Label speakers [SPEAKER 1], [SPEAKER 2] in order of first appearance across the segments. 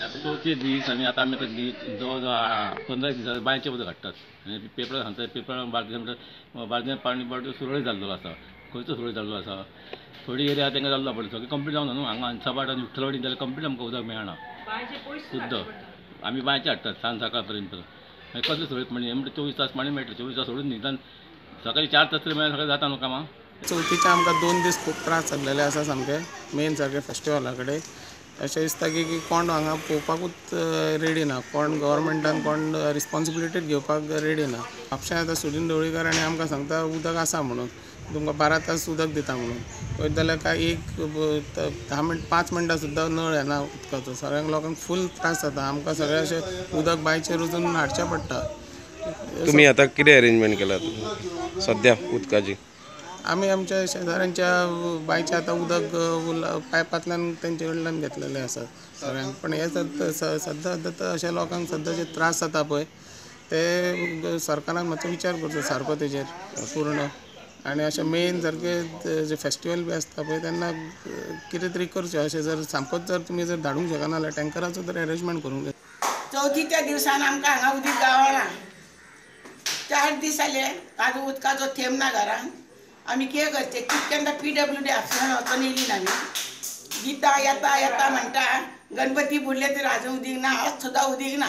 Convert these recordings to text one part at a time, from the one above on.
[SPEAKER 1] चवथी दीस आनी आतां आमी जवळ जवळ 15 दिसां बांयचें उदक हाडटात आनी पेपरार सांगता, पेपरार बार्देस म्हणटा बार्देस पाणी पुरवठो सुरळीत जाल्लो आसा. खंयचो सुरळीत जाल्लो आसा? थोडी एरिया तांकां जाल्लो, पण सगळें कंप्लीट जावना न्हू. हांगा सबाड आनी विठ्ठलवाडी जाल्यार कंप्लीट आमकां उदक मेळना शुद्ध. आमी बांयचें हाडटात सांज सकाळ पर्यंत. मागीर कसलें सुरळीत पाणी म्हणजे 24 तास पाणी मेळटलें, 24 तास सोडून निदान सकाळी 4 तास तरी मेळ्ळ्यार सगळें जाता न्हू कामां.
[SPEAKER 2] चवथीचे आमकां 2 दीस खूब त्रास जाल्लेले आसा, सामके मेन सारके फेस्टिवला कडेन. अशें दिसता की कोण हांगा पळोवपाकूच रेडी ना, कोण गव्हर्मेंटान कोण रिस्पोन्सिबिलिटी घेवपाक रेडी ना. म्हापश्यां आतां सुदिन ढवळीकर आनी आमकां सांगता उदक आसा म्हणून, तुमकां 12 तास उदक दिता म्हणून. पळयत जाल्यार काय एक 10 मिनट 5 मिनटां सुद्दां नळ येना उदकाचो. सगळ्यांक लोकांक फूल त्रास जाता. आमकां सगळें अशें उदक बांयचेर वचून हाडचें पडटा.
[SPEAKER 3] तुमी आतां कितें अरेंजमेंट केला सद्या उदकाची?
[SPEAKER 2] आमी आमच्या शेजाऱ्यांच्या बांयचें आतां उदक पायपांतल्यान तेंचे कडल्यान घेतलेलें आसा सगळ्यांक. पण हे सद्या सद्या अशे लोकांक सद्या जे त्रास जाता पळय ते सरकारान मातसो विचार करचो सारको तेजेर पूर्ण. आनी अशें मेन सारके जे फेस्टिवल बी आसता पळय तेन्ना कितें तरी करचें. अशें जर सामकोच जर तुमी जर धाडूंक शकना जाल्यार टँकराचो तरी अरेंजमेंट करूंक जाय.
[SPEAKER 4] चवथीच्या दिवसान आमकां हांगा उदीक गावना. 4 दीस जाले आजून उदकाचो थेंब ना घरान. आमी कितें करचें? कितें केन्ना PWD ऑफिसान वचून येयली ना आमी. दिता येता येता म्हणटा, गणपती बुडले तरी आजून उदीक ना, आज सुद्दां उदीक ना.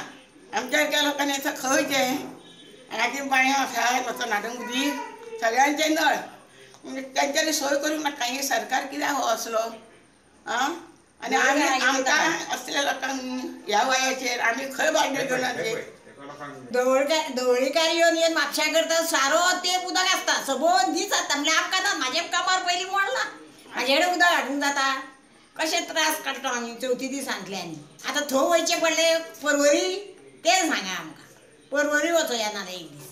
[SPEAKER 4] आमच्या सारक्या लोकांनी असं खंयचें हांगाची बांयो आसा वचून हाडूंक उदीक, सगळ्यांचे नळ म्हणजे तेंच्यांनी सोय करूंक नाका. हें सरकार कित्याक हो असलो आं? आनी आमी आमकां असल्या लोकांक ह्या वयाचेर आमी खंय बांयच्यो घेवन वचचें?
[SPEAKER 5] ढवळीकार येवन येवन म्हापश्यां करता, सारो तेंप उदक आसता, सबंद दीस आसता. म्हणल्यार आमकां ना, म्हाजें कमर पयलीं मोडलां, म्हाजे कडेन उदक हाडूंक जाता. कशें त्रास काडटा आमी चवथी दिसांतल्यान. आतां थंय वयचें पडलें परवरी, तें सांगा आमकां. परवरी वचोया ना एक दीस.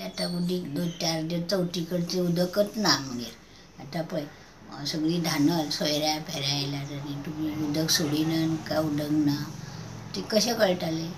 [SPEAKER 6] आतां उदीक 2 4 दीस चवथी कडचें उदकच ना आमगेर. आतां पळय सगळीं धानल सोयऱ्या फेऱ्या आयल्यार आनी तुमी उदक सोडिनात काय उदक ना तें कशें कळटालें?